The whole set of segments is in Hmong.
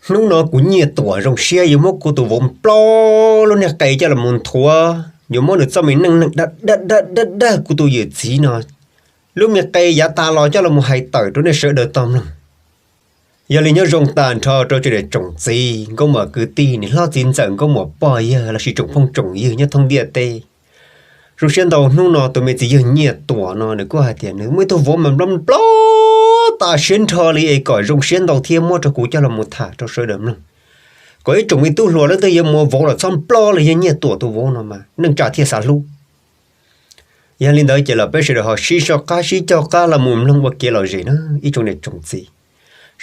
Hnub no kuv Nyiaj Tuam zoo siab yuav muab kuv tus vauv nplob lub niag qe coj los mus nthuav, yuav muab nws txoj me neej neeg dag dag dag dag kuv tus yawm txiv no lub me qe yav tas los coj los mus hais tawm rau nej sawv daws tau mloog. Yog li nyob zoo tag nrho rau tsoom niam tsoom txiv, nkauj muam kwv tij, niam hlob txiv ntxawm, nkauj muam pog yawg lossis tsoom phooj tsoom ywg nyob thoob ntiaj teb. Zoo siab ntau, hnub no tus me txiv yawg Nyiaj Tuam no nws kuj hais tias nws muaj ib tug vauv mas nplob nplob tas siab nrho li es kom zoo siab ntau thiab muab rau kuv coj los mus tham rau sawv daws mloog, kom ib tsoom me tub hluas leej twg yuav muaj vauv los txhob nplob li yawg Nyiaj Tuam tus vauv no mas neej tsa thiaj xav hlub. Yog li ntawd ces los peb sawv daws ho sib soj qab sib caug qab los mus mloog ua kev lom zem na ib tsoom niam tsoom txiv,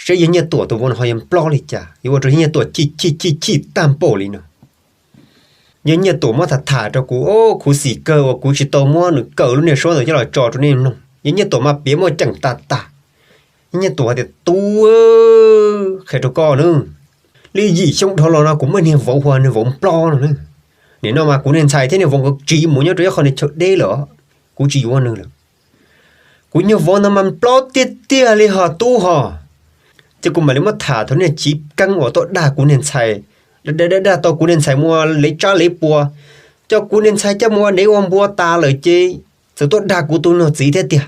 saib yawg Nyiaj Tuam tus vauv no ho yuav nplob li cas yuav ua rau yawg Nyiaj Tuam chim chim chim chim tag npaum li no. Yawg Nyiaj Tuam muab tham tham rau kuv, o, khuv xim kawg uas kuv tsis tau muab nws kawm lub niag suab ntawd coj los tso rau nej mloog. Yawg Nyiaj Tuam mas piav muaj ceem tas tas. Yawg Nyiaj Tuam hais tias, Tub, qhia rau koj na, li yim xyoo dhau los no kuv muaj niag vauv hu ua niag vauv nplob no na. Nim no mas kuv niag ntxhais thiab niag vauv nkawd tsiv mus nyob rau ib qho niag chaw deb lawm, kuv tsis yuav nws lawm. Kuv niag vauv ntawd mas nplob tiag tiag li ho tub ho. Ces kuv mam li muab tham thaum niag chiv keeb uas tuaj dag kuv niag ntxhais, dag dag dag tau kuv niag ntxhais mus ua lev tsab lev pua, coj kuv niag ntxhais coj mus ua dev ua npua tas lawm ces txawm tuaj dag kuv tus niag txiv thiab tiag.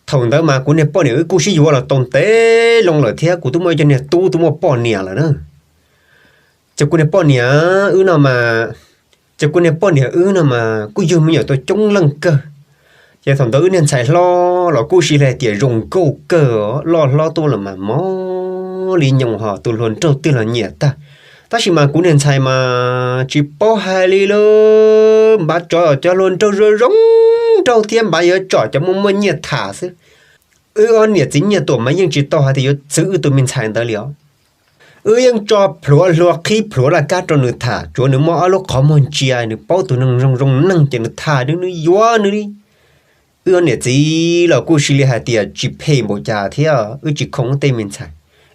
Thaum ntawd mas kuv niag poj niam wb kuj sib yuav los tau ntev loo lawm thiab kuv twb muaj ib co niag tub twb muaj poj niam lawm na. Ces kuv niag poj niam wb no mas, ces kuv niag poj niam wb no mas kuj yug me nyuam tau coob leej kawg. Ces thaum ntawd wb niag ntxhais hlob los kuj sis li hais tias zoo nkauj kawg, loj hlob tuaj los mas mob li nyoos ho tus hluas nraug twg los nyiam tag. Tab sis mas kuv niag ntxhais mas tsis paub hais li lawm, npav tsom cov hluas nraug zoo zoo nraug thiab npav yuav tsom cov muaj muaj nyiaj tham xwb. Wb ob niam txiv Nyiaj Tuam mas yeej tsis tau hais tias yuav txwv wb tus me ntxhais ntawd li os. Wb yeej tso plhuav hlua qhib plhuav laj kab rau nws tham, tsuav nws muaj ob lub qhov muag ntsia nws paub tus neeg zoo zoo neeg ces nws tham nws, nws yuav nws li. Wb ob niam txiv los kuj sis li hais tias tsis phem npaum cas thiab wb tsis khoom wb tej me ntxhais.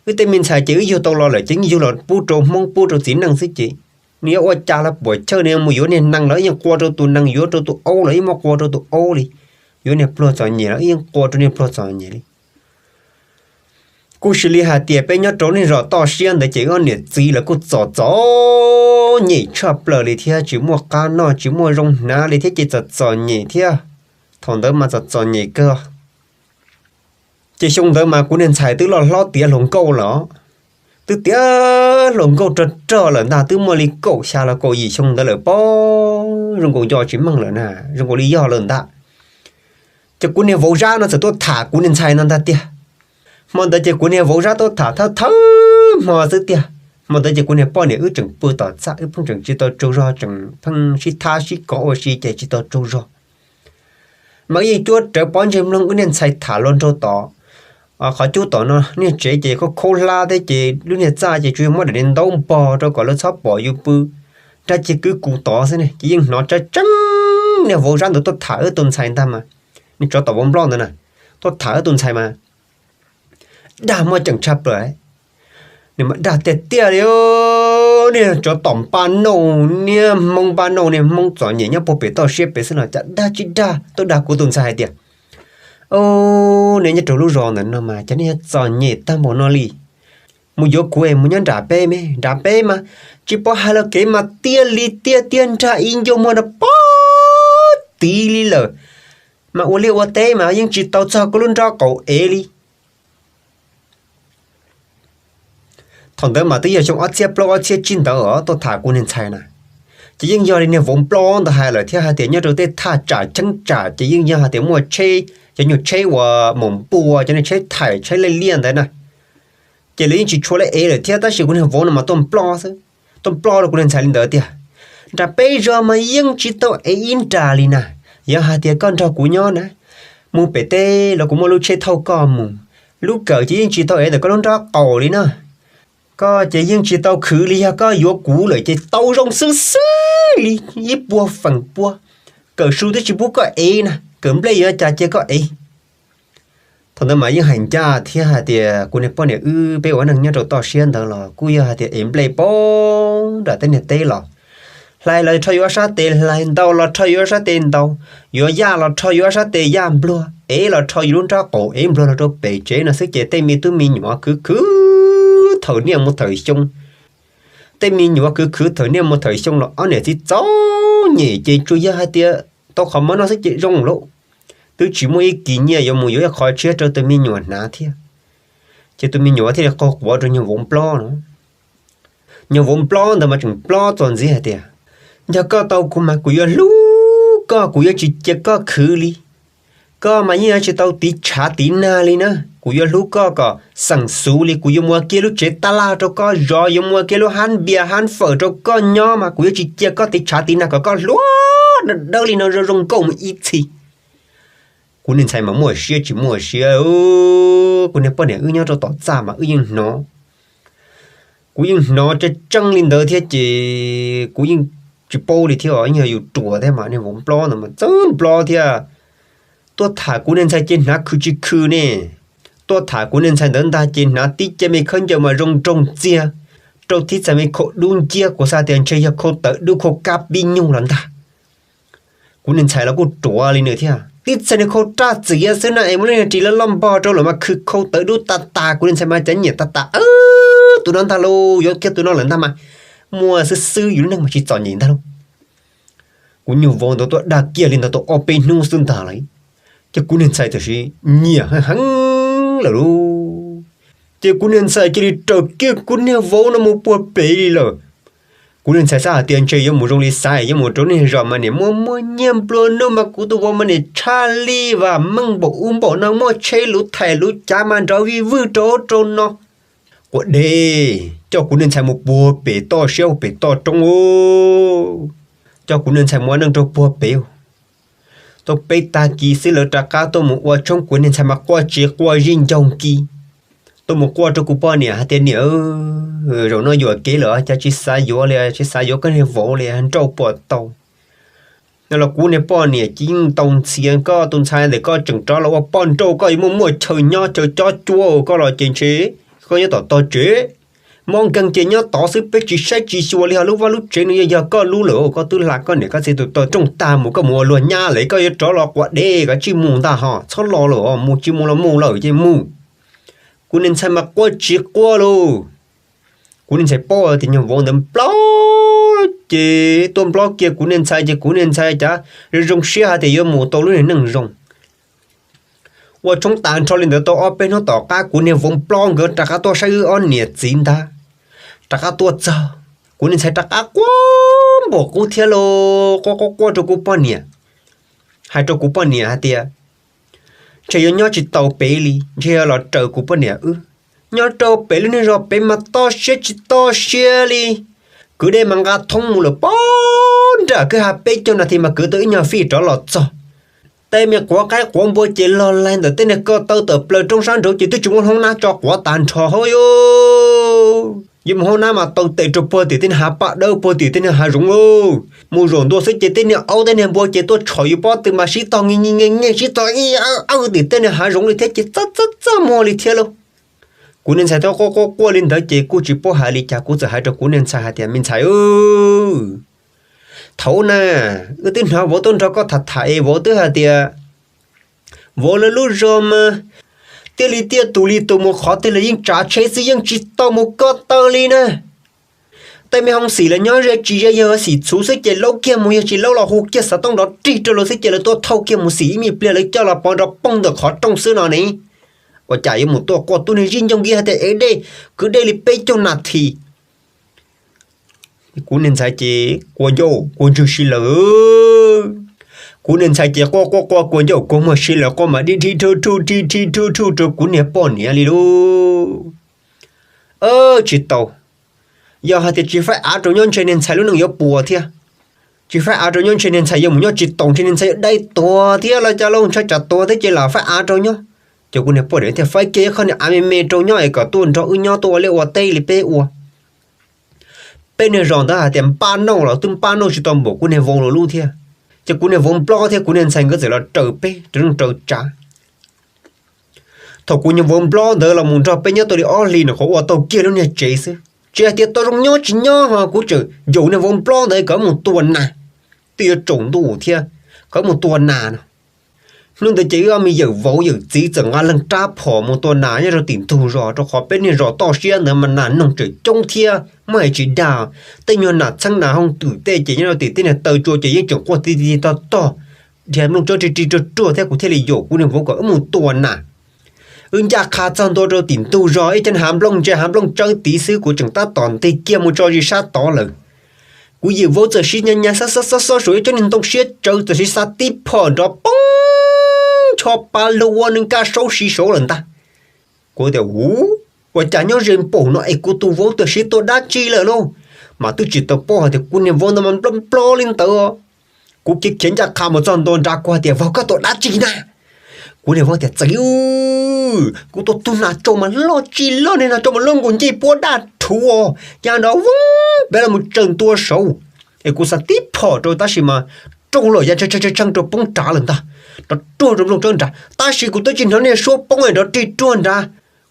Wb tej me ntxhais ces wb yug tau los lawm ces yeej yug los pub rau Hmoob pub rau txiv neej xwb ces nws yuav ua cas los puam chawj, nws mus yuav niag nees los yeej qua rau tus nees, yuav rau tus aub los yeej muab qua rau tus aub li, yuav niag pluag txom nyem los yeej qua rau niag pluag txom nyem li. Kuj sis li hais tias peb nyob rau niag zos toj siab ntawd ces wb ob niam txiv los kuj txom txom nyem tshaj plaws li thiab, tsis muaj qab noj tsis muaj zoo hnav li thiab ces txom txom nyem thiab. Thaum ntawd mas txom txom nyem kawg. Ces xyoo ntawd mas kuv niag ntxhais twb loj hlob tiav hluas nkauj lawm, twb tiav hluas nkauj rog rog lawm ntag, twb muaj li kaum xya los kaum yim xyoo ntawd lawm pob, zoo nkaus nco tsis meej lawm na, zoo nkaus li yog lawm ntag. Ces kuv niag vauv Zab no txawm tuaj tham kuv niag ntxhais no ntag tiag. Hmo ntawd ces kuv niag vauv Zab tuaj tham thawj thawj hmo xwb tiag. Hmo ntawd ces kuv niag poj niam wb tseem pw tom txaj, wb pheej tseem tsis tau tsaug zog, tseem pheej sib thab sib kov ua si ces tsis tau tsaug zog. Mas wb yeej cuab rawv pob ntseg mloog wb niag ntxhais tham luag nraug tod. Qhov cub tom no niag tsev ces khaub khaub hlab thiab ces lub niag txaj ces tsuas yog muab daim niag ntaub npog rau kom lawv txhob pom yus pw nrag cia kwv kuv tod xwb ne, ces yeej hnov tseeb tseeb niag vauv Zab ntawd tuaj tham wb tus ntxhais ntag mas, niag tsov tom vauv nploj ntawd na, tuaj tham wb tus ntxhais mas dag muaj ceem tshaj plaws. Nws mas dag tiag tiag li, niag tsov tom npaj nauj, niag Hmoob npaj nauj, niag Hmoob txom nyem nyob puag pem toj siab pem xwb los cas dag tsis dag tuaj dag kuv tus ntxhais hais tias, Au, nej nyob rau lub zos ntawm no mas cas nej yuav txom nyem tag npaum no li. Mus yuav kuv es mus nyob nram peb me, nram peb mas tsis pom hais los kev mas tiaj li tiaj, tiaj nrag ib ncauj muag rau pob tid li lawm. Mas ua liaj ua teb mas yeej tsis tau txog koj lub nrob qaum ev li. Thaum ntawd mas twb yog xyoo ob txhiab plaub ob txhiab tsib ntawd os tuaj tham kuv niag ntxhais na. Ces yeej yog li niag vauv nploj ntawd hais lawm thiab hais tias nyob rau tej thaj tsam cheeb tsam ces yeej yog hais tias muaj tsheb, cov nyuag tsheb uas mus npua, cov niag tsheb thaim tsheb laj liaj ntawd na. Ces lawv yeej tsis tshua laj ev lawm thiab tab sis kuv niag vauv no mas tuaj nploj xwb, tuaj nploj rau kuv niag ntxhais li ntawd tiag. Nram peb zos mas yeej tsis tau ev ib nra li na. Yog hais tias koj nrog kuv nyob na, mus pem teb los kuv muaj lub tsheb thauj koj mus. Lub kawm ces yeej tsis tau ev ntawm koj lub nrob qaum li na. Koj ces yeej tsis tau khwv li, yog koj yuav kuv lawm ces tau zoo xwb xwb li ib puas feem pua. Kawm su twb tsis pub koj ev na, kawm nplej yuav cas cia koj ev. Thaum ntawd mas yeej hais ncaj thiab hais tias kuv niag poj niam wb peb ua neej nyob rau toj siab ntawd los kuj yog hais tias ev nplej poob nram teb niag teb los, hlais los rho yuav sab tes hlais, ntaus los rho yuav sab tes ntaus, yuav yaj los rho yuav sab tes yaj npluag, ev los rho yus lub nrob qaum ev npluag los rau pem tsev no xwb ces tej me tub me nyuam khwv khwv thawm niaj mus thawm xyoo. Tej me nyuam khwv khwv thawm niaj mus thawm xyoo los ob niam txiv txom nyem ces tsuas yog hais tias tau qhov mov noj xwb ces zoo lawm. Twb tsis muaj ib kis nyiaj yuav mus yuav ib qho tshiab rau tus me nyuam hnav thiab. Ces tus me nyuam thiaj li qaug quav rau nyuag vauv nplob no. Nyuag vauv nplob ntawd mas tseem plob txog ntxiv hais tias, yog koj tau kuv mas kuv yuav hlub koj, kuv yuav tsis cia koj khwv li. Koj mas yeej yuav tsis tau tiv tshav tiv nag li na, kuv yuav hlub koj kom xeem xuv li, kuv yuav mus ua kiag lub tsev taj laj rau koj zov, yuav mus ua kiag lub hab npias hab fawm rau koj nyob mas kuv yuav tsis cia koj tiv tshav tiv nag kom koj hluas dawb dawb li no zoo zoo nkauj mus ib txhis. Kuv niag ntxhais mas muaj siab tsis muaj siab, kuv niag poj niam wb nyob rau tom txaj mas wb yeej hnov. Kuv yeej hnov tseeb tseeb li ntawd thiab ces kuv yeej tsis paub li thiab, yeej yog yus ruam thiab mas niag vauv nplob ntawd mas txawj nplob thiab. Tuaj tham kuv niag ntxhais ces hnav khw tsis khw ne. Tuaj tham kuv niag ntxhais ntawd ntag ces hnav tib ce me khaub ncaws mas zoo nroog txiag, rau tib txhais me khau dub nciab, kuv xav tias ntshe yog khau tawv dub khau kab pib nyuj los ntag. Kuv niag ntxhais los kuj ruam li nws thiab, tib txhais niag khau raj txiav xwb na es muaj lub niag ris loj loj npog rau lawm mas khw khau tawv dub tas tas. Kuv niag ntxhais mas cav nyiam tas tas, tus no ntag lauj, yuav kiag tus no lawm ntag mas muaj xwb xwb, yus lub neej mas tsis txom nyem ntag lauj. Kuv nyuag vauv ntawd tuaj dag kiag li ntawd tau ob peb hnub xwb ntag lauj, ces kuv niag ntxhais tam sim nyiam heev heev lawm lauj. Ces kuv niag ntxhais cia li raws kiag kuv niag vauv no mus puag pem li lawm. Kuv niag ntxhais xav hais tias ntshe yuav mus zoo li xav, yuav mus rau niag zos mas niam muaj muaj nyiaj nplua nuj mas kuv tus vauv mas niam tshaj li vam meej npaum ub npaum no, muaj tsheb luv thaim luv cav mas nrov vij vwj rau ub rau no. Quas dej, coj kuv niag ntxhais mus puag pem toj siab pem toj roob, coj kuv niag ntxhais mus ua neej rau puag pem. Tau peb tag kis xwb lawv rov qab tuaj mus ua tshoob, kuv niag ntxhais mas quaj tsis quaj zij ncaug kis. Tuaj mus quaj rau kuv poj niam hais tias niam, zaum no yuam kev lawm cas tsis xav yuav li, tsis xav yuav koj niag vauv li, nrauj puas tau. No los kuv niag poj niam cia li tau ntxhias koj tus ntxhais ntawm koj tseem rov los ua poj nrauj, koj yuav muaj muaj chaw nyob chaw cob cuab, koj los ces ntshe koj nyob tom tog tsev. Mob nkeeg ces nyob tod xwb, peb tsis saib tsis xyuas li, ho lub vaj lub tsev no yog yog koj lub lawm, koj twb hla koj niam koj txiv tus tog rooj tag mus, koj mus ua luag nyab lawm, koj yuav rov los quas dej, koj tsij mus ntag ho, txhob los lawm, mus tsis mus los mus lawm ces mus. Kuv niag ntxhais mas quaj tsis quaj lauj. Kuv niag ntxhais paub tias nyuag vauv ntawd nplob ces tuaj nplob kiag kuv niag ntxhais ces kuv niag ntxhais cas zoo zoo siab hais tias yuav mus tau lub niag neej zoo. Ua tshoob tas nrho li ntawd tau ob peb hnub tom qab kuv niag vauv nplob nkawd rov qab tuaj saib wb ob niam txiv ntag. Rov qab tuaj txog, kuv niag ntxhais rov qab quaj npaum qub thiab lauj, quaj quaj quaj rau kuv poj niam, hais rau kuv poj niam hais tias ntshe yuav nyob tsis tau pem li, ntshe yuav los raws kuv poj niam wb. Nyob rau pem lub niag zos pem mas toj siab tsis toj siab li. Kwv dej mas nqa thoob mus lawm pab nram kwj ha peb caug nas this mas kwv tau ib nyuag fij rov los txog. Tej me quav qaib quav npua ces log laig ntawm tej niag ko taw tawm plaws roob sab nraud ces twb tsis muaj hoob nab tso quav tas nrho hauj yus. Yuav mus hoob nab mas tau tes rau puag tim tej niag hav paj dawb puag tim tej niag hav zoov lauj. Mus zaum ntua xwb ces tej niag aub tej niag npua ces tuaj tshom yus pob tw mas sib tog nge nge nge nge sib tog ib awj tim tej niag hav zoov li thiab ces txaj txaj txaj muag li thiab lauj. Kuv niag ntxhais twb quaj quaj quaj li ntawd ces kuj tsis paub hais li cas, kuv txawm hais rau kuv niag ntxhais hais tias me ntxhais, thaum na wb twb hnov vauv tuaj nrog koj tham tham es vauv twb hais tias vauv lawv lub zos mas tiaj li tiaj tus li tus, mus qhov twg los yeej tsav tsheb xwb, yeej tsis tau mus ko taw li na. Tej me hoob xim los nyob ze tsis ze, yog xim txhuv xwb ces laub kiag mus, yog tsis laub los hu kiag xov tooj nrov rig rau lawv xwb ces lawv tuaj thauj kiag mus xim ib me pliag lawv coj los pov nrov poob ntawm qhov rooj xwb no ne. Ua cas yuav mus tuaj quaj tub niag zij ncoog kiag hais tias ev dej kwv dej li peb caug nas this. Kuv niag ntxhais ces kua ncauj kua ntswg si lawm. Kuv niag ntxhais ces quaj quaj quaj kua ncauj kua muag si lawm, quaj mas dib dib thuj thuj dib dib thuj thuj rau kuv niag poj niam li lauj. Tsis tau, yog hais tias tsis faib av rau nyob ntshe niag ntxhais lub neej yuav puas thiab. Tsis faib av rau nyob ntshe niag ntxhais yuav mus nyob tsis taus, ntshe niag ntxhais yuav dai tuag thiab los cas lauj, ntshai tsam tuag thiab ces lam faib av rau nyob. Ces kuv niag poj niam thiaj faib kiag ib qho niag av me me rau nyob es kom tuaj nrog wb nyob tuaj ua liaj ua teb li peb ua. Peb niag zos ntawd hais tias npaj nauj los twb npaj nauj tsis tau npaum kuv niag vauv lawv lub thiab. Ces kuv niag vauv nplob thiab kuv niag ntxhais nkawd txawm los raws peb raws neej raws tsav. Thaum kuv niag vauv nplob ntawd los mus nrog peb nyob tau li ob hlis no qhov ua tau kiag lub niag tsev xwb, tsis hais tias tau zoo nyob tsis nyob ho kuv tseem yaum niag vauv nplob ntawd kom mus tua nas. Twb yuav tsaus ntuj thiab, kom mus tua nas no. Hnub ntawd ces wb ob me yawm vauv yawm txiv txawm nqa leej rab phom mus tua nas nyob rau tim ntug zos, rau qhov peb niag zos toj siab ntawd mas nas noog tseem coob thiab muaj hais tsis dag. Tej nyuag nas txheeb nas hooj twm tej ces nyob rau tim tej niag taw tsua ces yeej tseem quaj ti ti tog tog, dhia nplooj tsawb ri ri ruag ruag thiab. Kuv thiaj li yaum kuv niag vauv kom wb mus tua nas. Wb ncaj qha txog ntua rau tim ntug zos ib cov hav nplooj ntse hav nplooj tsawb tid xwb, kuv tseem tab tom ntig kiag mus tso zis sab tod lawm. Kuv yawm vauv txawm sib nyas nyas xob xob xob xob saum ib cov niag ntoo siab tsawv, txawm sib xa tib phom nrov poob ncho pa lug ua nws kaj saub si saud lawm ntag. Kuv tias, Ua cas nyob ze npaum no es kuv tus vauv twb sib tua dab tsi lawm lauj? Mas twb tsis tau paub hais tias kuv niag vauv ntawd mas nplog nplog li ntawd. Kuv khiav khiav ncaj qha mus txog ntua nrad, kuv hais tias, Vauv, koj tua dab tsi na? Kuv niag vauv tias, Txiv, kuv tua tug nas tsaus mas loj tsis loj, niag nas tsaus mas loj nkaus ncej puab daj rhuv, ya nrov voob pem los mus tsaws ntua saud. Es kuv xa tib phom rau tab sis mas raug lawm, ya tshee tshee rau poob nrad lawm ntag, nrov ruag rau nplooj tsawb nrad. Tab sis kuv twb tsis hnov niag suab poob nrov rig ruag nrad.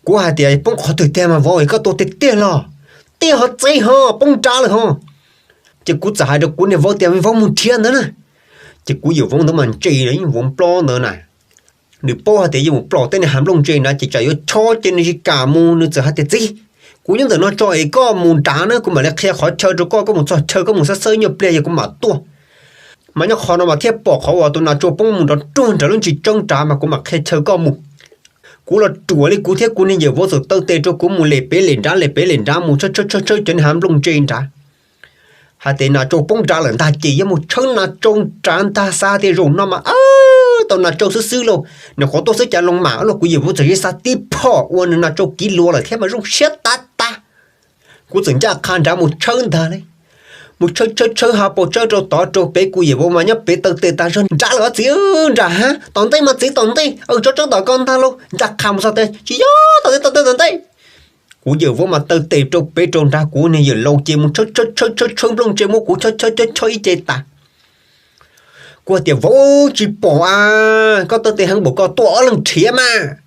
Kuv hais tias, Poob qhov twg tiag mas vauv, koj tua tiag tiag los? Tiag ho txiv ho, poob nrad lawm ho. Ces kuv txawm hais rau kuv niag vauv tias, Me vauv, mus nrhiav ntawd na. Ces kuv yawm vauv ntawd mas ntse, yawm vauv nplob ntawd na, nws paub hais tias yuav mus plam tej niag hav nplooj ntse na ces tsam yuav chob ces nws tsis kam mus, nws txawm hais tias, Txiv, kuv nyob ntawm no tso es koj mus nrad na, kuv mam li qhia qhov chaw rau koj, koj mus txog chaw koj mus xab xawb nyuaj pliag yog kuv mam tuaj. Mas nyob qhov no mas thiaj pom qhov uas tus nas tsaus poob mus nrov ruag nram lub ntsis tsawb nrad, mas kuv mam qhia chaw koj mus. Kuv los ruam li, kuv thiab kuv niag yawm vauv txawm taw tes rau kuv mus lem pem lem nrad lem pem lem nrad mus tshawb tshawb tshawb cov niag hav nplooj ntse nrad. Hais tias nas tsaus poob nrad lawm ntag ces yuav mus tshawb nas tsaus nrad ntag, xav tias zaum no mas tau nas tsaus xwb xwb lauj, nws qhuav tuaj xwb cas loo mam lauj. Kuv yawm vauv txawm sib xa tib phom ua nws nas tsaus kiv luas lawm thiab mas zoo siab tas tas. Kuv txawm ncaj qha nrad mus tshawb ntag li. Mus tshawb tshawb tshawb hav paus tsawb rau tod rau pem, kuv yawm vauv mas nyob pem taw tes tas zog, Nrad lawm txiv, nrad hav tom ntej mas txiv, tom ntej, tso tsawb tom ko ntag lauj. Ncaj qha mus txog tes, Tsis yog, tom ntej, tom ntej, tom ntej. Kuv yawm vauv mas taw tes rau pem rau nrad, kuv niag yawm laus ces mus tshawb tshawb tshawb tshawb nplooj ntse muab kuv chob chob chob chob ib ce tas. Kuv hais tias, Vauv, tsis pom a, koj taw tes heev npaum ko tuaj ob leeg nrhiav mas.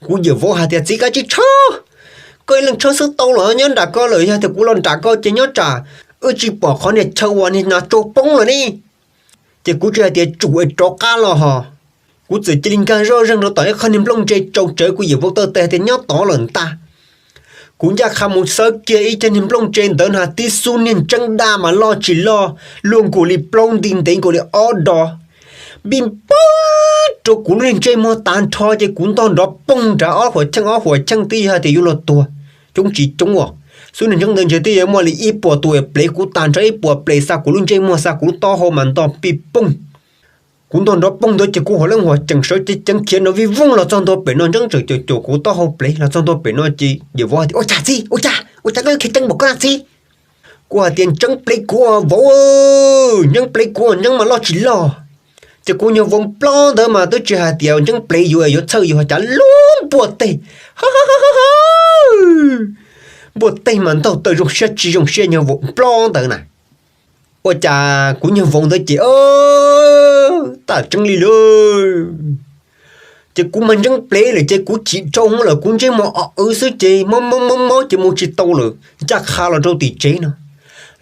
Kuv yawm vauv hais tias, Txiv, kav tsij tshawb, koj ib leeg tshawb xwb tau los nyob nram ko lawm, yog tias kuv los nram ko ces nyob tsam wb tsis pom qhov niag chaw uas niag nas tsaus poob lawm ne. Ces kuv tsis hais tias tsum es rov qab los hos. Kuv txawm cia li nkag zoj zeeg rau tom ib qho niag nplooj ntse tsaus tsawv, kuv yawm vauv taw tes hais tias nyob tod lawm ntag. Kuv ncaj qha mus xawb kiag ib cag niag nplooj ntse ntawd na, tib xub niag ntseeb daj mas loj tsis loj, luaj nkaus li plaub nti, ntev nkaus li ob do, npij npawg rau kuv lub niag ntsej muag tas nrho, ces kuv ntog nrov poog nrad ob huam cheej ob huam cheej, twb yog hais tias yuav luag tuag coob tsis coob os. Xub niag ntseeb ntawd ntshe twb yuav muaj li ib puas tus plev kuv tas nrho, ib puas plev xa kuv lub ntsej muag, xa kuv lub taub hau mas ntog npij poog. Kuv ntog nrov poog ntawd ces kuv hauv leej huam cheem sawv ceev ceev khiav nrov vij voog los txog ntua pem no, ntseeb tseem cuam cuam kuv taub hau plev los txog ntua pem no ces yawm vauv hais tias, Ua cas txiv, ua cas, ua cas koj yuav khiav ceev npaum ko na txiv? Kuv hais tias, Ntseeb plev kuv vauv, ntseeb plev kuv, ntseeb mas loj tsis loj. Ces kuv nyuag vauv nplob ntawd mas twb tsis hais tias ntseeb plev yus es yuav txhawj yus, cas lub npuaj teg, npuaj teg mas ntaug taw zoo siab tsis zoo siab nyuag vauv nplob ntawd na. Ua cas kuv nyuag vauv ntawd ces, Tam tseeb li lauj. Ces kuv mas ntseeb plev lawm ces kuv chim dhau hwv lawm, kuv ntsej muag o wv xwb ces mob mob mob mob ces mus tsis tau lawm, ncaj qha los rau tim tsev no.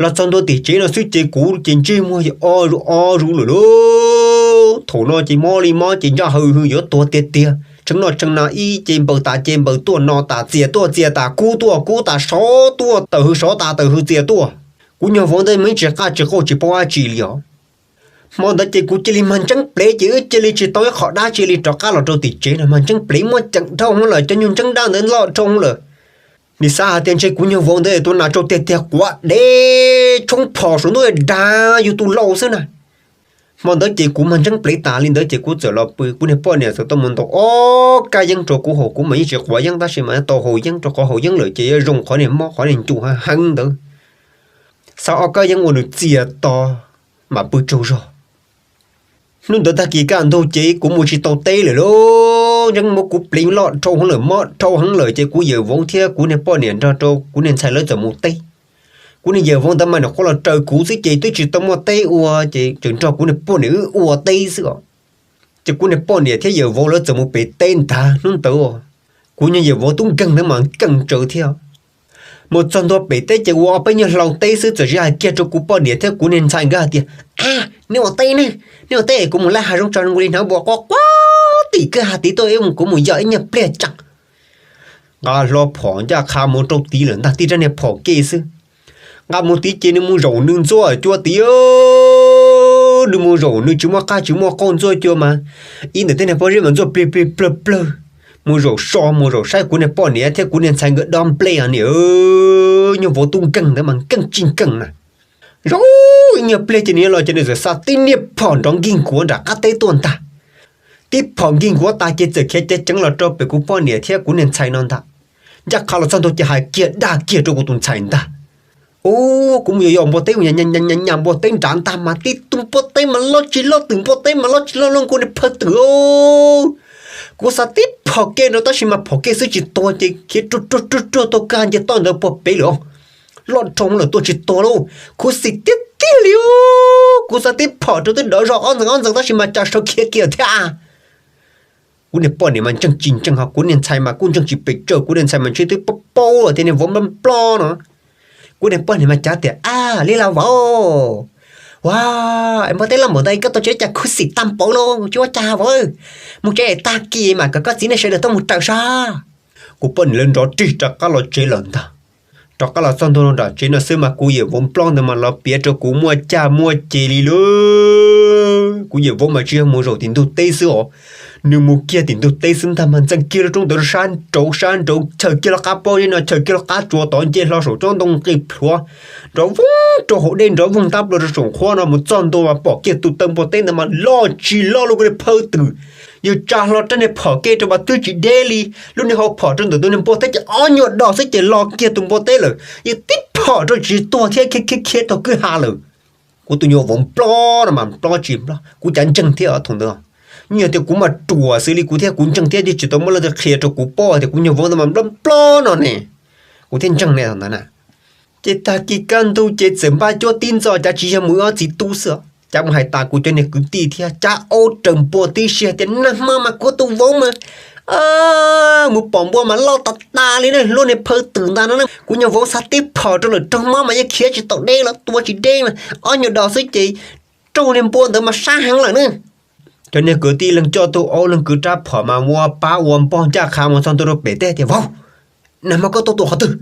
Los txog ntua tim tsev no xwb ces kuv ces ntsej muag o zuj o zuj lawm lauj. Thaum no ces mob li mob ces ntsaj hawv hwv yuav tuag tiag tiag, tshee noj tshee no ib ce npaws tas ce npaws tuaj, no tas txias tuaj txias tas, kub tuaj kub tas, sov tuaj tawm hwv sov tas tawm hwv txias tuaj. Kuv nyuag vauv ntawd mas ib tsis qaj tsis qauj tsis paub dab tsi li os. Hmo ntawd ces kuv cia li mag ntseeb plev ces wb cia li tsis tau ib qho dab tsi li, rov qab los rau tim tsev no mag ntseeb plev muaj ceem dhau hwv lawm, cov nyuag ntseeb daj ntawd loj dhau hwv lawm. Nim xav hais tias ntshe kuv nyuag vauv ntawd tus nas tsaus tiag tiag, quav dev tshoob phom saum ntuj dag yus tus laus xwb na. Hmo ntawd ces kuv mag ntseeb plev tas li ntawd ces kuv txawm los pw, kuv niag poj niam txawm tuaj mus ntaus ob kab yeeb rau kuv haus, kuv mas yeej tsis quav yeeb tab sis mas tau haus yeeb rau qhov haus yeeb lawm ces yuav zoo qhov niag mob qhov niag ncu heev heev ntawd. Xa ob kab yeeb ua nws txias to mam pw tsaug zog. Hnub ntawd tag kis kaj ntug ces kuv mus tsis tau teb lawm lauj, ntseeb muab kuv plev loj dhau hwv lawm, mob dhau hwv lawm ces kuv yawm vauv thiab kuv niag poj niam nrog rau kuv niag ntxhais lawv txawm mus teb. Kuv niag yawm vauv ntawd mas nws qhuav los raws kuv xwb ces twb tsis tau muaj teb ua ces tseem nrog kuv niag poj niam wb ua teb xwb os. Ces kuv niag poj niam thiab yawm vauv lawv txawm mus pem teb ntag hnub ntawd. Kuv niag yawm vauv tub nkeeg ntawd mas nkeeg tsawv thiab. Mus txog ntua pem teb ces ua ob peb nyuag hlau teb xwb, txawm siv hais kiag rau kuv poj niam thiab kuv niag ntxhais nkawd hais tias, A, neb ua teb ne, neb ua teb es kuv mus laij hav zoov tso, nws nkaus li hnav npua quaj quaj tim kwj ha tid tuaj, kuv mus yos ib nyuag pliag tseem. Nqa hlo phom ncaj qha mus rau tid lawm ntag, tib rab niag phom kev xwb. Nqa mus tid ces nws mus zaum nws ntxuaj cua tid. Nws mus zaum nws tsis muaj qab tsis muaj qau ntxuaj cua mas ib ntawm tej niag pob zeb mas ntxuaj plig plig plawg plawg. Mus zaum so mus zaum saib kuv niag poj niam thiab kuv niag ntxhais nkawd dob nplej niam, nyuag vauv tub nkeeg ntawd mas nkeeg tsis nkeeg na. Zaum ib nyuag pliag ces nws los ces nws txawm xa tib niag phom nrov nkig nkuav nram qab teb tuaj ntag. Tib phom nkig nkuav tas ces txawm khiav ceev ceev los rau pem kuv poj niam thiab kuv niag ntxhais no ntag. Ncaj qha los txog ntua ces hais kiag dag kiag rau kuv tus ntxhais ntag. Ub, kuv mus yos yos npua teb, mus nyas nyas npua teb nrad ntag mas tib tug npua teb mas loj tsis loj, twm npua teb mas loj tsis loj, loj nkaus niag phawj twm. Kuv xa tib phom kev rau tab sis mas phom kev xwb tsis tuag ces khiav ruag ruag ruag ruag tuaj kag nce toj ntawd puag pem lawm. Loj dhau lawm tuaj tsis tuag lauj, khuv xim tiag tiag li. Kuv xa tib phom rau twb dov zog ob ntxees ob ntxees tab sis mas cas sawv khiav kiag thiab. Kuv niag poj niam mas ntseeg tsis ntseeg, ho kuv niag ntxhais mas kuj ntseeg tsis pes tsawg, kuv niag ntxhais mas ntshe twb paub paub tias niag vauv nplob nplob no. Kuv niag poj niam mas cav tias, A, li las vauv, ua, es npua teb loj npaum ntawd koj tuaj tsev cas khuv xim tag npaum lauj, tsis ua cas vauv, mus tsev es tag kis mas kom koj txiv nej sawv daws tuaj mus raws sab. Kuv poj niam lawv nrov rig rov qab los tsev lawm ntag. Rov qab los txog ntua nram tsev no xwb mas kuv yawm vauv nplob ntawd mas los piav rau kuv muaj caj muaj ces li lauj. Kuv yawm vauv mas tsis yog mus zaum tim ntug teb xwb os, nws mus kiag tim ntug teb xwb ntag mas ntxeev kiag lub roob ntawd rau sab nraud, sab nraud chaws kiag lub qab pob zeb no, chaws kiag lub qab tsua tod, nce hlo saum tsob ntoo nqis plhuav, nrov voog rau hauv dej, nrov voog tab plua rau saum qhuab no, mus txog ntua mas pom kiag tus taw npua teb ntawd mas loj tsis loj lauj, kuv niag phawj twm. Yus tsa hlo rab niag phom kev rau mas twb tsis deb li, lub niag hau phom rau ntawm tus niag npua teb ces ob nyuag dos xwb ces los kiag tus npua teb lawm, yus tib phom rau tsis tuag thiab khiav khiav khiav taug kwj ha lawm. Kuv tus nyuag vauv nplob no mas nplob tsis nplob, kuv cav ntseeg thiab thaum ntawd. Nyuaj tias kuv mas ruam xws li kuv thiab kuv ntseeg thiab tsis tau muaj leej twg qhia rau kuv paub tias kuv nyuag vauv ntawd mas nplob nplob no ne. Kuv thiaj ntseeg ne thaum ntawd na. Ces tag kis kaj ntug ces txawm npaj cuab tib ntxo, cav tsis yog mus wb ob txiv tub xwb, cav mus hais tas kuv cov niag kwv tij thiab, cav aub raws npua tib si hais tias, Nag hmo mas kuv tus vauv mas mus pom npua mas loj tas tas li na, lub niag phawj twm ntag no na, kuv nyuag vauv xa tib phom rau lawm raug mob mas yeej khiav tsis tau deb los tua tsis deb mas ob nyuag dos xwb ces raug niag npua ntawd mas sab heev lawm na. Cov niag kwv tij leej coj tug aub leej kwv rab phom mas ua pab ua npog ncaj qha mus txog ntua rau pem teb tias, Vauv, nag hmo koj tuaj tua qhov twg?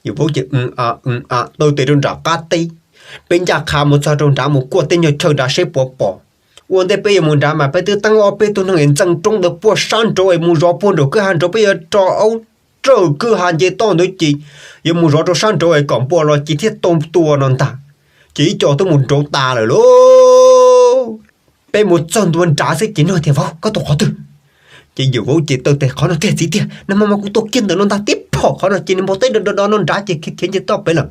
Yawm vauv ces a a taw tes rau nram qab teb. Peb ncaj qha mus txog rau nrad mus kuaj tej nyuag chaw nrad seb puas pom. Ua ntej peb yuav mus nrad mas peb twb teeb ob peb tug neeg es ntxeev roob ntawd puag sab nraud es mus zov puag nraum kwj ha nraud, peb yuav rau aub raws kwj ha nce toj ntawd ces yuav mus zov rau sab nraud es kom npua los ces thiaj tau tua no ntag. Ces ib co twb mus nraud tas lawm lauj. Peb mus txog ntua nrad xwb ces nug tias, Vauv, koj tua qhov twg? Ces yawm vauv ces taw tes, Qhov no tiag txiv tiag, nag hmo mas kuv tua kiag ntawm no ntag tib phom qhov no ces nws npua teb do do do no nrad ces khiav nce toj pem lawm.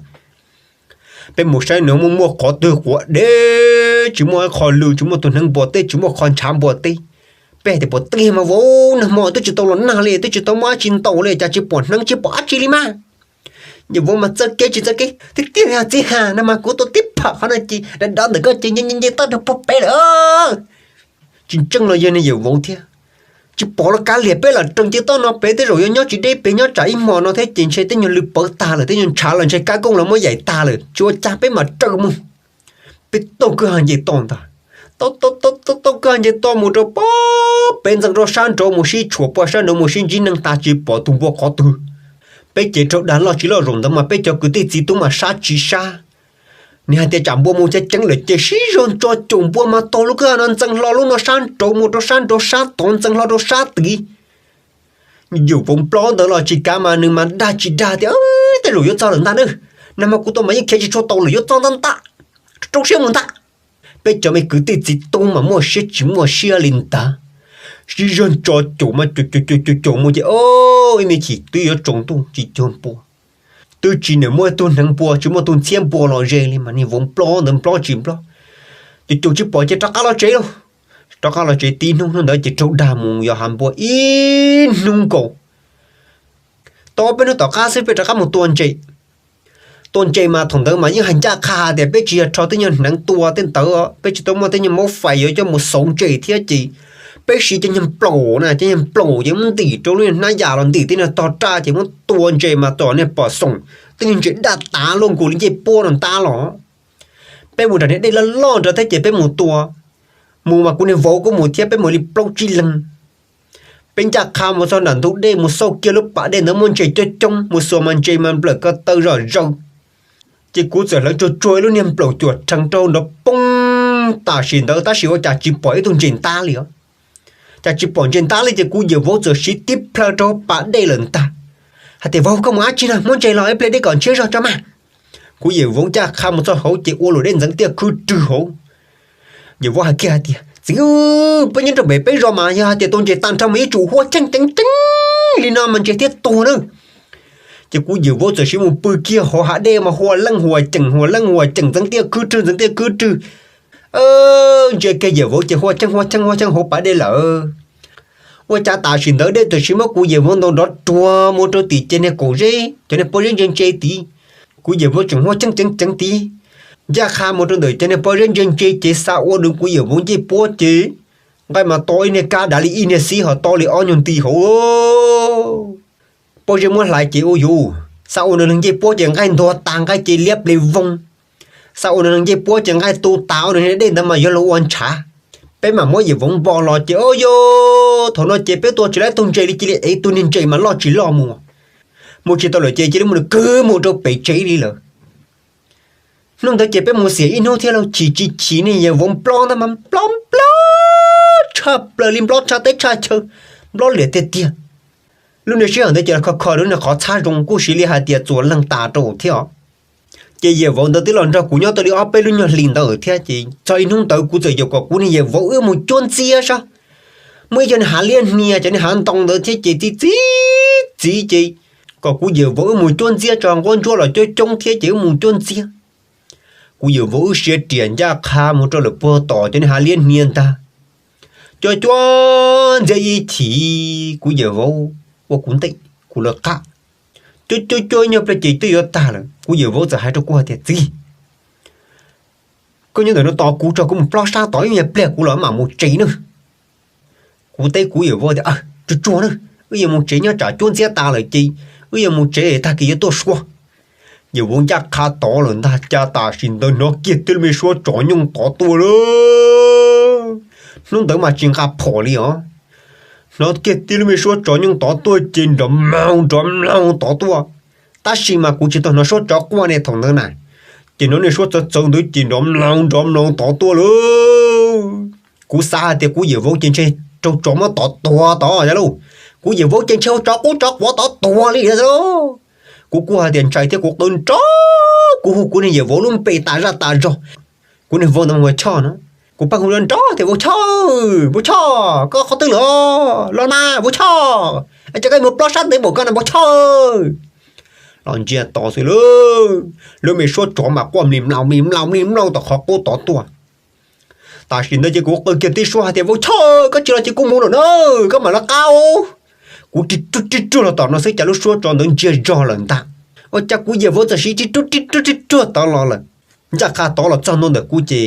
Peb mus saib nws muaj muaj qhov twg quav deb, tsis muaj ib qho lw, tsis muaj tus hneev npua teb, tsis muaj qhov ntshav npua teb. Peb hais tias, Puas twj mas vauv, nag hmo twb tsis tau los nag li, twb tsis tau muaj dab tsi ntaus li, cas tsis pom hneev tsis pom dab tsi li mas? Yawm vauv mas txawj kev tsis txawj kev, Tiag tiag yog txiv ha, nag hmo kuv tua tib phom qhov no ces dov dov ntawm koj ces nce nce nce toj rau puag pem lawm. Tsis ntseeg los yog niag yawm vauv thiab. Tsis pom los kav liam, peb lam raws nce toj no pem, tej zaum yuav nyob tsis deb pem, nyob tsam ib hmos no thiab ces ntshe tej nyuag lw pawv tag lawm, tej nyuag ntshav los ntshe kab kooj los muab yaim tag lawm, tsis ua cas peb mam raws mus. Peb taug kwj ha nce toj ntag. Taug taug taug taug kwj ha nce toj mus rau puag pem, ntxeev rau sab nraud mus sib tshuam, puag sab nraud mus sib ntsib neeg tas tsis pom tus npua qhov twg. Peb ces raug dag loj tsis loj zaum ntawd mas peb cov kwv tij txiv tub mas sab tsis sab. Nws hais tias tsam npua mus ceev ceev lawm ces sib zog ntso caum npua mas taug lub kwj ha no ntxeev hlo lub no sab nraud mus rau sab nraud, sab tod ntxeev hlo rau sab tid. Yawm vauv nplob ntawd los tsis kav mas nws mas dag tsis dag tias, Tej zaum yuav txog lawm ntag na, nag hmo kuv tua mas yeej khiav tsis tshua tau lawm, yuav txog ntag ntag, rau siab mus ntag. Peb cov me kwv tij txiv tub mas muaj siab tsis muaj siab li ntag. Sib zog ntso caum mas caum caum caum caum mus ces ib me chim twb yuav tsaus ntuj tsis cuag npua. Twb tsis niam muaj ib tug hneev npua tsis muaj tus ntxhiab npua los ze li mas niag vauv nplob ntawd nplob tsis nplob. Caum caum tsis pom ces rov qab los tsev lauj. Rov qab los tsev tib hnub, hnub ntawd ces raug dag mus yos hav npua ib hnub nkaus. Tau ob peb hnub tom qab xwb peb rov qab mus tua ntses. Tua ntses mas thaum ntawd mas yeej hais ncaj qha tias peb tsis yog rho tej nyuag hneev tua tej ntawd, peb tsis tau muaj tej nyuag maub fais yuav coj mus xauv ntses thiab ces peb siv cov nyuag nplaum na, cov nyuag nplaum ces muab ntim rau lub hnab yas los ntim tej nyuag tog raj ces muab tua ntses mas tom niag pom xoom, tej nyuag ntses daj tav luaj nkaus li ncej puab no ntab los. Peb mus nram niag dej loj loj nrad thiab ces peb mus tua. Mus mas kuv niag vauv kuj mus thiab, peb mus li plaub tsib leeg. Peb ncaj qha mus txog nram ntug dej, mus xauj kiag lub pas dej ntawd muaj ntses coob coob, mus xuas mas ntses mas nplawm ko taw zom zaws. Ces kuv txawm hlawv tsuag tsuag ib lub niag nplaum cuam rhees rau nrov poob tam sim ntawd, tab sis ua cas tsis pom ib tug ntses ntab li os. Cas tsis pom ntses ntab li, ces kuv yawm vauv txawm siv tib plhaw rau pas dej lawm ntag. Hais tias, Vauv, koj mus dab tsi na? Muab ntses los ib pliag dej kom ntshiab zog tso mas. Kuv yawm vauv ncaj qha mus txog hauv ces ua luam dej ntxeev tiaj khwb rwg hauv. Yawm vauv hais kiag hais tias, Txiv, peb nyob rau pem peb zos mas yog hais tias tau ntses tag nrho mas yuav tsum hua cheej ceev ceev li no mas ntses thiaj tuag na. Ces kuv yawm vauv txawm siv mus pw kiag hauv hav dej mas hua leej hua ceem, hua leej hua ceem, ntxeev tiaj khwb rwg, ntxeev tiaj khwb rwg. Ntsia kiag yawm vauv ces hua cheej hua cheej hua cheej hauv pas dej lawm. Ua cas tam sim ntawd dej txawm siv muab kuv yawm vauv ntaus nrov ruag mus rau tim ces niag kaum zeb, cov niag pob zeb ntse ntse tid. Kuv yawm vauv tseem hua cheej ceev ceev tid, ncaj qha mus rau ntawm cov niag pob zeb ntse ntse ces xa ua rau kuv yawm vauv ncej puab ces nqaij mas to ib niag kab dav li ib niag xib, ho to li ob nyuag nti hauv. Pob zeb muab hlais ces ua yuv, xa ua rau nws ncej puab ces nqaij ntuag tas, nqaij ces liab plis voog. Xa ua rau nws ncej puab ces nqaij tu tas, ua rau niag dej ntawd mas yuav luag ua ntshav. Peb mam muab yawm vauv npo los ces, o yog thaum no ces peb tua tsis tau ib tug ntses li, cia li ev tus niag ntses mas loj tsis loj mus. Mus tsis tau lawm ces cia li muab nws kwv mus rau pem tsev li lawm. Hnub ntawd ces peb mus xiam ib hnub thiab los chim tsis chim, niag yawm vauv nplob ntag mas nplob nplob tshaj plaws li, nplob tshaj teb tshaj chaw, nplob liam tiag tiag. Lub niag sij hawm ntawd ces kho kho rau niag qhov txhab zoo, kuj siv li hais tias txuas leeg tas rau thiab os. Ces yawm vauv ntawd twb los nrog kuv nyob tau li ob peb lub nyuag hlis ntawd thiab, ces txog ib hnub ntawd kuv txawm yaum kom kuv niag yawm vauv wb mus cuab ntxiab saib. Muaj ib co niag hav liab hnia, cov niag hav ntoo ntawd thiab ces txiv txiv txiv ces kom kuv yawm vauv wb mus cuab ntxiab tso, nquab ntsuab los coob coob thiab ces wb mus cuab ntxiab. Kuv yawm vauv wb siav riam ncaj qha mus rau lawm puag tom cov niag hav liab hnia ntag. Cuab cuab ntxiab ib chim, kuv yawm vauv ua kuv ntej kuv lawv qab. Cuab cuab cuab ib nyuag pliag ces twb yuav tag lawm, kuv yawm vauv txawm hais rau kuv hais tias, Txiv, koj nyob ntawm no tos kuv tso, kuv mus plob sab tod ib nyuag pliag kuv los mam mus tsev nawb. Kuv teb kuv yawm vauv tias, Tsuag tsuag na, wb yuav mus tsev, nyob tsam cuab ntxiab tas lawm ces wb yuav mus tsev, tag kis yuav tuaj suav. Yawm vauv ncaj qha tod lawm ntag, cas tam sim ntawd hnov kiag tib lub me suab tsov nyooj tod tuaj lawm. Hnub ntawd mas tsis nqa phom li os. Hnov kiag tib lub me suab tsov nyooj tod tuaj ces nrov mloog nrov mloog tod tuaj. Tab sis mas kuv tsis tau hnov suab tsov quaj ne thaum ntawd na. Ces hnov niag suab txawv txawv ntawd ces nrov mloog nrov mloog tod tuaj lawm. Kuv xav hais tias kuv yawm vauv ces ntshe raug tsov muab tod tuag tod yog lauj. Kuv yawm vauv ces ntshe ua tsov qub tsov quav tod tuag li lauj. Kuv kuj hais tias ntshai thiab kuv qw nrov, kuv hu kuv niag yawm vauv lub npe tas zaj tas zog. Kuv niag vauv ntawd hu ua Choj no. Kuv pheej hu nrov tias, Vauv Choj, Vauv Choj, koj qhov twg lawm? Los mas Vauv Choj, es cas koj mus plob sab ntev npaum ko na Vauv Choj? Los ntsia tod xwb lauj, lub me suab tsov mas quaj mlis mlaus mlis mlaus mlis mlaus tom qhov qub tod tuaj. Tam sim ntawd ces kuv qw kiag tib suab hais tias, Vauv Choj, koj tsis los ces kuv mus lawm na, koj mam lawv qab. Kuv ris ruag ris ruag los tom no xwb cas lub suab tsov ntawd ntsiag zog lawm ntag. Ua cas kuv yawm vauv txawm siv ris ruag ris ruag ris ruag tod los lawm. Ncaj qha tod los txog ntua ntawm kuv ces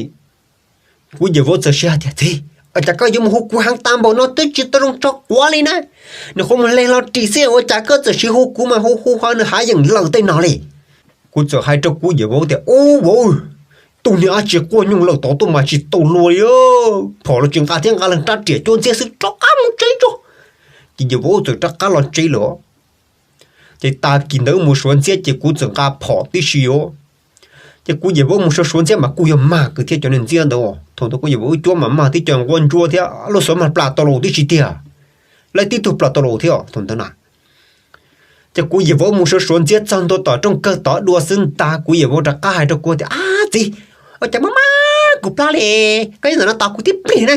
kuv yawm vauv txawm siv hais tias, Txiv, ua cas koj yuav mus hu kuv heev tas npaum no, twb tsis tau zoo tsov quav li na. Nws qhuav mus hle hlo ris xwb, ua cas koj txawm siv hu kuv mas hu hu ho nws hav yeem lawm tej no li. Kuv txawm hais rau kuv yawm vauv tias, Ub vauv, tus niag dab tsi quaj nyooj lawm tod tuaj mas tsis tau luag li. Phom los tsis nqa thiab, nqa leeg rab riam cuab ntxiab xwb, rov qab mus tsev tso. Ces yawm vauv txawm rov qab los tsev lawm. Ces tag kis ntawd wb mus suav ntxiab ces kuv txawm nqa phom tib si os. Ces kuv yawm vauv mus suav suav ntxiab mas kuj yog mag kawg thiab cov niag ntxiab ntawd. Thaum ntawd kuv yawm vauv wb cuab mas mag tib co nquab ntsuab thiab lub xov mas plas tau laus tib si tiag. Lawv tib tug plas tau laus thiab thaum ntawd na. Ces kuv yawm vauv mus suav suav ntxiab txog ntua tom rooj kawg tod dua xwb ntag, kuv yawm vauv rov qab hais rau kuv tias, Ab txiv, ua cas maj maj kuv plab li, koj nyob ntawm no tos kuv tib pliag na,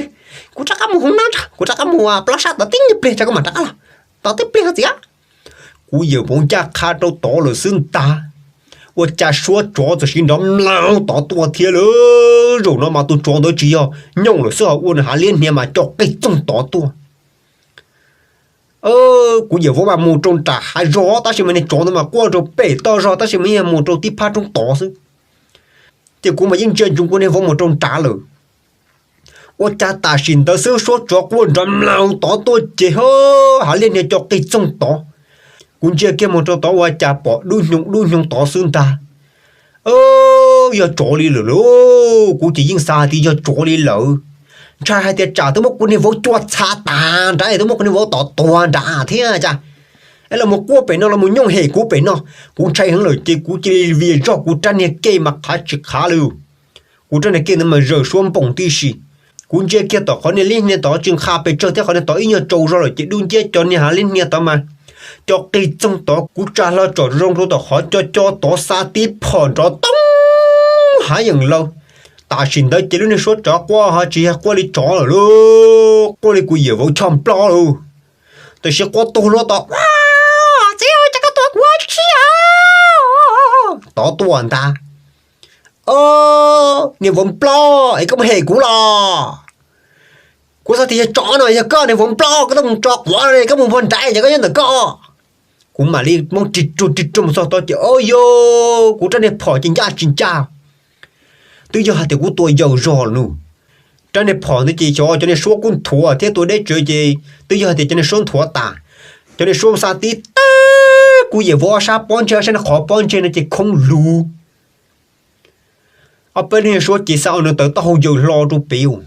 kuv rov qab mus hoob nab tso, kuv rov qab mus plob sab tod tib nyuag pliag tso kuv mam rov qab los, tos tib pliag txiv. Kuv yawm vauv ncaj qha rau tod lawm xwb ntag, ua cas suab tsov txawm siv nrov mlaug tod tuaj thiab lawm. Zaum no mas tus tsov ntawd tsis yog nyooj lawm xwb, ho ua nws hav liab hnia mas co qig txoog tod tuaj. Kuv yawm vauv mas mus rau nram hav zog tab sis mas niag tsov ntawd mas quaj rau pem toj zog tab sis mas yog mus rau tib phab roob tod xwb. Ces kuv mas yeej ntsia ntsoov kuv niag vauv mus rau nrad lawm. Ua cas tam sim ntawd xwb suab tsov quaj nrov mlaug tod tuaj ces ho hav liab hnia co qig txoog tod. Kuv ntsia kiag mus rau tod ua cas pom dub hnyoo dub hnyoo tod xwb ntag. Yog tsov li lawm lauj, kuv ces yeej xav hais tias yog tsov li lawm. Ntshai hais tias tsam twb muab kuv niag vauv cua txhav tas nrad, twb muab kuv niag vauv tom tuag nrad thiab cas. Es los mus quaj pem no los mus nyooj hem kuv pem no, kuv ntshai heev lawm ces kuv cia li vias zog kuv rab niag kej mas qhav tsis qhav li. Kuv rab niag kej ntawd mas zawm suab npoos tib si. Kuv ntsia kiag tom qhov niag liab hnia tod tsis nqha pes tsawg thiab, qhov niag tod ib nyuag tsaus zog lawm ces dub nciab cov niag hav liab hnia tod mas co qig txoog tod. Kuv tsa hlo tsom zoo rau tom qhov co co tod xa tib phom nrov toob hav yeem law. Tam sim ntawd ces lub niag suab tov quaj ho tsis yog quaj li tsov lawm lauj, quaj li kuv yawm vauv choj nplob lauj. Tab sis quaj tuag luaj tod, txiv, cas koj tua kuv dab tsi a? Tov tuaj ntag. Niag vauv nplob es koj mus hem kuv los? Kuv xav tias yog tsov no, yog koj niag vauv nplob, koj tuaj mus tso quav, koj mus npog nrad ces koj nyob ntawm koj. Kuv mam li muab rig ruag rig ruag mus txog tod ces o yog kuv rab niag phom ces ncaj tsis ncaj. Twb yog hais tias kuv tua yawm zog lawm nus. Rab niag phom ntawd ces xyov cov niag suab kuj nthuav thiab tua deb tsawv ces twb yog hais tias cov niag suab nthuav tas. Cov niag suab xa tib tag, kuv yawm vauv ob sab pob ntseg, ob sab niag qhov pob ntseg no ces khoob lug. Ob peb lub niag suab ces xa ua nws tawv taub hau yaws hlo rau pem.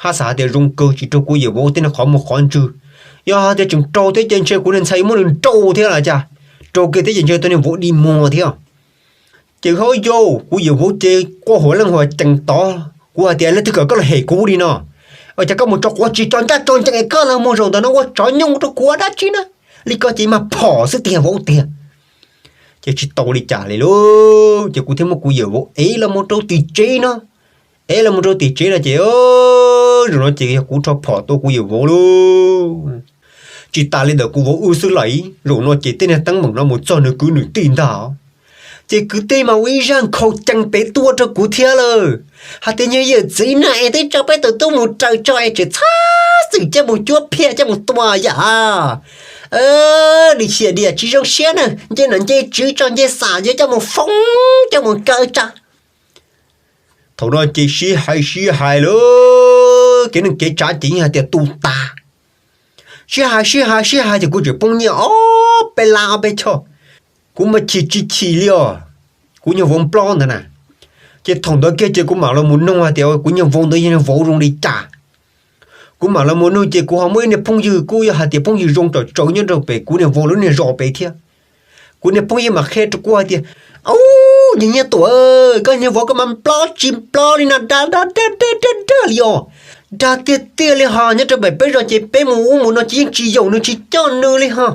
Haj xav hais tias zoo kawg tsis raug kuv yawm vauv tej niag qhov muag qhov ntswg. Yog hais tias tseem raug thiab ces ntshe kuv niag ntxhais muab nws nrauj thiab los cas. Raug kiag thiab ces ntshe tus niag vauv di muag thiab. Ces hauv yau kuv yawm vauv ces quaj huam leej huam cees tod, kuv hais tias leej twg kom koj los hem kuv li no? Ua cas koj mus tso quav tsis tso ncaj tso ncees, koj los mus zaum ntawm no ua tsov nyooj rau kuv ua dab tsi na? Li koj ces mag phom xwb tiag vauv tiag. Ces tsis tau li cas li lauj, ces kuv thiaj muab kuv yawm vauv ev los mus rau tim tsev no. Ev los mus rau tim tsev no ces zaum no ces yog kuv rho phom tua kuv yawm vauv lauj. Tsis tas li ntawd kuv vauv wb xwb lawm, zaum no ces tej niag teeb meem no mus txog nws kwv nws tij ntag. Ces kwv tij mas ua ib zaj nkhaus cees pem tuaj rau kuv thiab lawm, hais tias nyuag yawm txiv na es twb tso peb tus tub mus raws tso es tseem txhob txwm coj mus cuab phiaj coj mus tua yam. Nws xyem diam tsis zoo siab na, nce nom nce tswv tso nce xam yuav coj mus foob coj mus kaw tso. Thaum no ces sib hais sib hais lawm, kev neej kev tsav ces yeej hais tias tu tas. Sib hais sib hais sib hais ces kuv tseem poob nyiaj ob peb lab ob peb choj. Kuv mas chim tsis chim li os, kuv nyuag vauv nplob ntawd na. Ces thaum ntawd kiag ces kuv mam los mus nug hais tias kuv nyuag vauv ntawd yog vauv zoo li cas. Kuv mam los mus nug ces kuv ho muaj ib niag phooj ywg kuj yog hais tias phooj ywg zoo tsawv tsawv nyob rau pem kuv niag vauv lub niag zos pem thiab. Kuv niag phooj ywg mam qhia rau kuv hais tias, au, niag nyiaj tuam, koj nyuag vauv koj mas nplob tsis nplob li no, dag dag dag dag dag dag li os. Dag tiag tiag li ho, nyob rau pem peb zos ces peb mus ub mus no ces yeej tsis yaum nws tsis coj nws li ho.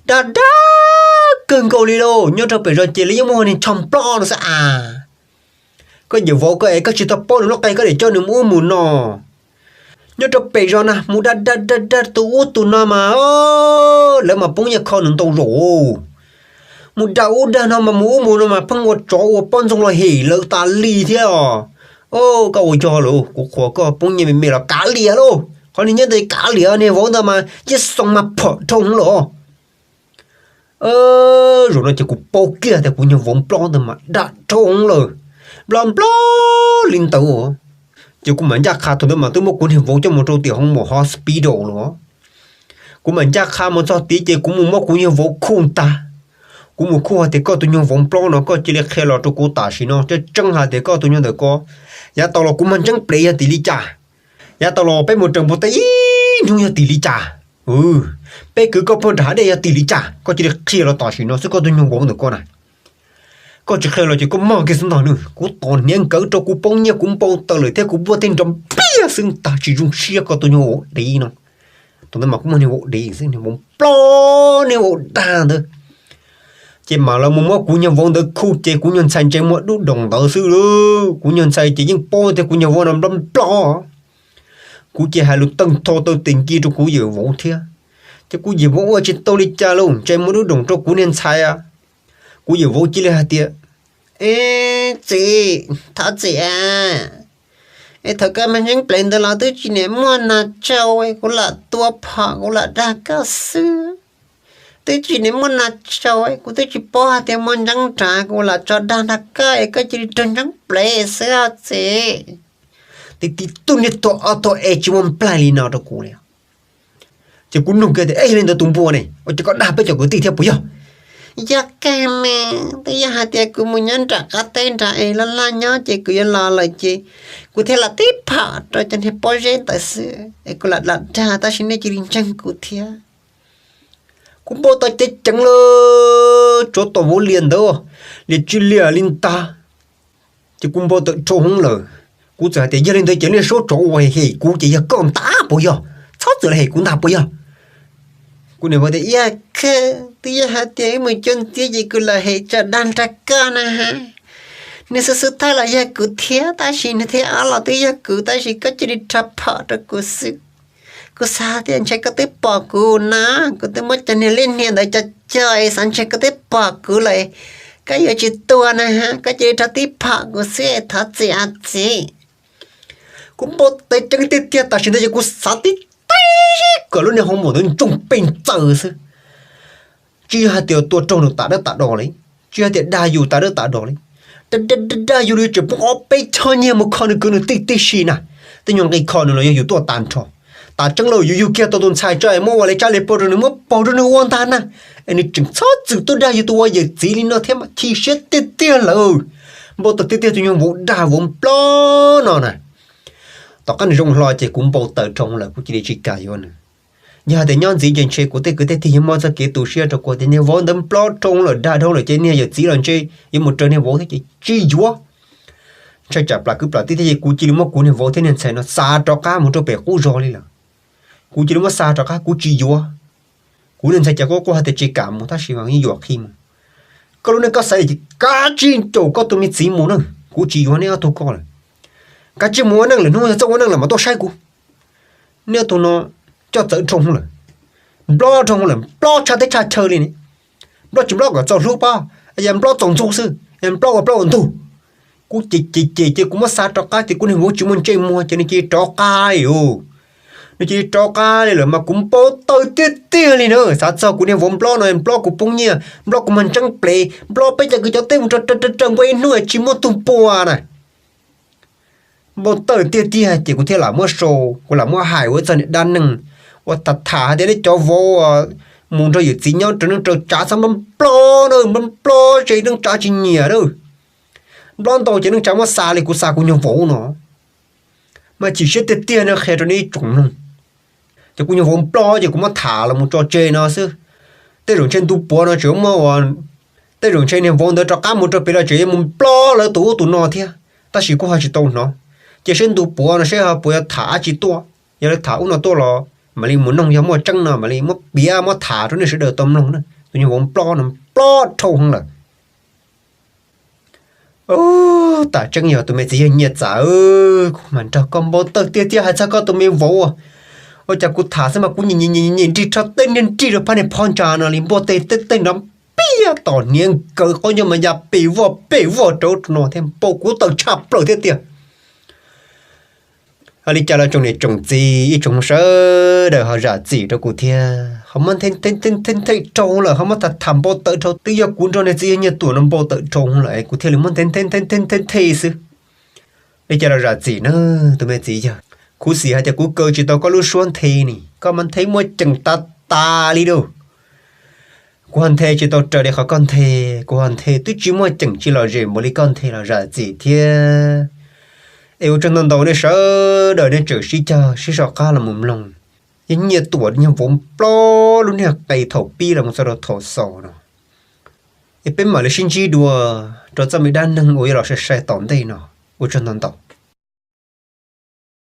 Dag dag kawg nkaus li lauj, nyob rau pem zos ces lawv yeej muaj niag tsho nplob no xwb as. Koj yawm vauv koj es koj tsis tau paub nws lub qe koj niam coj nws mus ub mus no. Nyob rau pem zos na mus dag dag dag dag tus ub tus no mas lawv mas poob nyiaj kho nws ntau zaum. Mus dag ub dag no mas mus ub mus no mas pheej ua tsov ua pob ntxoog los hem lawv tas li thiab os. Koj ua yog lawm, kuv qhuas koj poob nyiaj me me los kav liam lauj, qhov niag nyiaj ntawd kav liam, niag vauv ntawd mas yeej xoo mas phom dhau hwv lawm. Zaum no ces kuv paub kiag tias kuv nyuag vauv nplob ntawd mas dag dhau hwv lawm, nplob nplob li ntawd. Ces kuv mam ncaj qha, thaum ntawd mas twb muab kuv niag vauv coj mus rau tim hoo mom hospital lawm. Kuv mam ncaj qha mus txog tid ces kuv mus muab kuv nyuag vauv khuj ntag. Kuv mus khuj hais tias koj tus nyuag vauv nplob no koj cia li qhia los rau kuv tam sim no tseeb tseeb hais tias koj tus nyuag ntawm ko, yav tau los kuv mag ntseeb plev yog tim li cas? Yav tau los peb mus raws npua teb ib hnub yog tim li cas? Peb kwv koj puag nram hav dej yog tim li cas? Koj cia li qhia los tam sim no xwb koj tus nyuag vauv ntawm ko na. Koj tsis qhia los ces koj mog kiag xwb ntag nawb. Kuv tos hniav nkawd rau kuv poob nyiaj kuv npau taws lawm thiab kuv npuaj tej nrov npiaj xwb ntag, tsis zoo siab koj tus nyuag vauv dev no. Thaum ntawd mas kuv muaj niag vauv dev xwb, niag vauv nplob niag vauv dag ntawd. Ces mam los mus muab kuv nyuag vauv ntawd khuj ces kuv nyuag ntxhais ntse muag dub doos ntawd xwb lauj. Kuv nyuag ntxhais ces yeej paub tias kuv nyuag vauv no nplob nplob. Kuv ces hais lus tawg tho taw tes nki rau kuv yawm vauv thiab. Ces kuv yawm vauv ua tsis tau li cas lauj, ntse muag dub doos rau kuv niag ntxhais. Kuv yawm vauv cia li hais tias, e, txiv, thov txiv a, es thaum koj mag ntseeb plev ntawd los twb tsis nim muaj nas tsau, kuv lam tua phom kuv lam dag koj xwb. Twb tsis nim muaj nas tsau, kuv twb tsis paub hais tias muaj ntseeb nrad, kuv lam tso dag nrog koj es koj cia li raug ntseeb plev xwb os txiv. Tib tib tug niag tuag ob tuag es tsis muaj nplaig li no rau kuv li. Ces kuv nug kiag tias, e, yog li ntawd tus npua ne, ua cas koj dag peb cov kwv tij thiab puas yog? Yog kawg mas, twb yog hais tias kuv mus nyob nram qab teb nrad es laj laj nyob ces kuv yuav los lawm ces kuv thiaj lam tib phom rau cov niag pob zeb ntawd xwb es kuv lam lam dag, tab sis nej cia li ntseeg kuv thiab. Kuv npau taws ceev ceev lawm, tsov tom vauv liam ntawd, liam tsis liam li ntag. Ces kuv npau taws dhau hwv lawm, kuv txawm hais tias yog li ntawd ces nej suab tsov uas hem kuv ces yog koj ntag puas yog? Txhob txwm los hem kuv ntag puas yog? Kuv niam vauv tias, Yog kawg, twb yog hais tias wb mus cuag ntxiab ces kuv lam hem tsam dag nrog koj na ha. Niag xub xub thawj los yog kuv thiab, tab sis niag thib ob los twb yog kuv, tab sis koj cia li rho phom rau kuv xwb. Kuv xav tias ntshe koj twb pom kuv na, kuv twb muab cov niag liaj niag ntawd cog cog es xav ntshe koj twb pom kuv lawm, koj yuav tsis tua na ha, koj cia li rho tib phom kuv xwb, thov txim a txiv. Kuv npau taws ceev tiag tiag, tam sim ntawd ces kuv xav tib teg kom lub niag hoo maum ntawd ntsoog pes ntxaws xwb. Tsis yog hais tias tua raug nws tas dawb tas do li, tsis yog tias dag yus tas dawb tas do li. Dag yus li tseem poob ob peb choj nyiaj mus kho nws kwv nws tij tib si na, tej nyuag nqi kho nws los yog yus tuaj tag nrho. Tas tseeb lauj, yus yug kiag tau tus ntxhais tso es muab ua li tsab li pov rau nws, muab paug rau nws ua ntag na, es nws tseem txhob txwm tuaj dag yus tus ua yawm txiv li no thiab mas chim siab tiag tiag lawm. Npau taws tiag tiag, tus nyuag vauv dag vauv nplob no na. Tom qab nws zoo hlo ces kuv npau taws dhau lawm, kuv cia li tsis kam yuav nws. Yog hais tias nyob ntxiv ces ntshe kuv tej kwv tej tij yuav muaj txoj kev tu siab rau kuv tias niag vauv ntawd nplob dhau lawm, dag dhau lawm ces niag yawm txiv los ntshe yuav mus raws niag vauv thiab ces tsis yuav. Ntshai tsam plam kwv plam tij thiab ces kuv cia li muab kuv niag vauv thiab niag ntxhais no xa rov qab mus rau pem qub zos li lawm. Kuv cia li muab xa rov qab, kuv tsis yuav. Kuv niag ntxhais cas kuj quaj hais tias tsis kam mus tab sis mas yeej yuam qhi mus. Koj lub neej koj xaiv li ces kav tsij caum koj tus me txiv mus na, kuv tsis yuav neb ob tug koj lawm. Kav tsij mus ua neej lwm hnub yog txawj ua neej lawm mas tuaj saib kuv. Neb ob tug no coj txawv dhau lawm, nplob dhau lawm, nplob tshaj teb tshaj chaw li ne. Nplob tsis nplob kom txaus hlub pob, yog nplob txaus ntxub xwb, yog nplob ua plaub ua ntug. Kuv ces ces ces ces kuv muab xa rov qab ces kuv niag vauv tsis muaj ntsej muag ces nws cia li rov qab li. Nws cia li rov qab li lawm mas kuv npau taws tiag tiag li na. Xav txog kuv niag vauv nplob no, nplob kuv poob nyiaj, nplob kuv mag ntseeb plev, nplob peb cov kwv cov tij mus raws raws raws npua ib hnub tsis muaj tug pua na. Npau taws tiag tiag ces kuv thiaj lam muab sau, kuv lam muab hais ua txog niag dab neeg uas tham tham hais tias nej cov vauv mus nrog yawm txiv nyob raws neej raws tsav txhob nplob nplob na, nplob nplob ces neej tsa tsis nyiam na. Nplob ntau ces neej tsa muab xa li kuv xa kuv nyuag vauv no. Mas chim siab tiag tiag no qhia rau nej ib tsoom mloog. Ces kuv nyuag vauv nplob ces kuv muab tham los mus tso tseg no xwb. Tej zaum ntshe ntu puav no tseem muaj ua, tej zaum ntshe niag vauv ntawd rov qab mus rau pem los tseem yuav mus nplob lawv tus ub tus no thiab. Tab sis kuj ho tsis tau hnov, ces seb ntu puav no seb ho puas yuav tham dab tsi tuaj. Yog lawv tham ub no tuaj los mam li mus noog, yog muaj tseeb no mam li muab piav muab tham rau nej sawv daws tau mloog na. Tus nyuag vauv nplob no nplob dhau heev lawm. Ub, tas tseeb yog tus me txiv yawg Nyiaj Txam, kuv mas nrog koj npau taws tiag tiag hais txog koj tus me vauv. Ua cas kuv tham xwb mas kuv nyiam nyiam nrig rho tej niag nrig rau phab niag phab ntsa no li, npau taws tej tej nrov piaj tom hniav nkawd qaub ncaug mas ya pes voj pes voj rau ub rau no thiab, npau kuv taws tshaj plaws thiab tiag. Ho li cas los tsoom niam tsoom txiv ib tsoom sawv daws ho zam txim rau kuv thiab, ho muab nthe nthe rau lawm, ho muab tham tham npau taws rau, twb yog kuv nrog niag txiv yawg Nyiaj Tuam no npau taws rau lawm es kuv thiaj li muab nthe nthe nthe nthe xwb. Li cas los zam txim na tus me txiv yawg, khuv xim hais tias kuv kaw tsis tau koj lub suab nthe ni, koj mas nthe muaj ceem tas tas li lauj. Kuv ho nthe tsis tau raws li qhov koj nthe, kuv ho nthe twb tsis muaj ceem tsis lom zem npaum li koj nthe los zam txim thiab. Es ua tsaug ntau ntau nej sawv daws nej tseem sib cog sib so qab los mus mloog. Yawg Nyiaj Tuam niag vauv nplob lub niag qe thaum pib los mus txog rau thaum xaus no, es peb mam li sib ntsib dua rau txoj me dab neeg uas yuav los sai sai tom ntej no. Ua tsaug ntau ntau.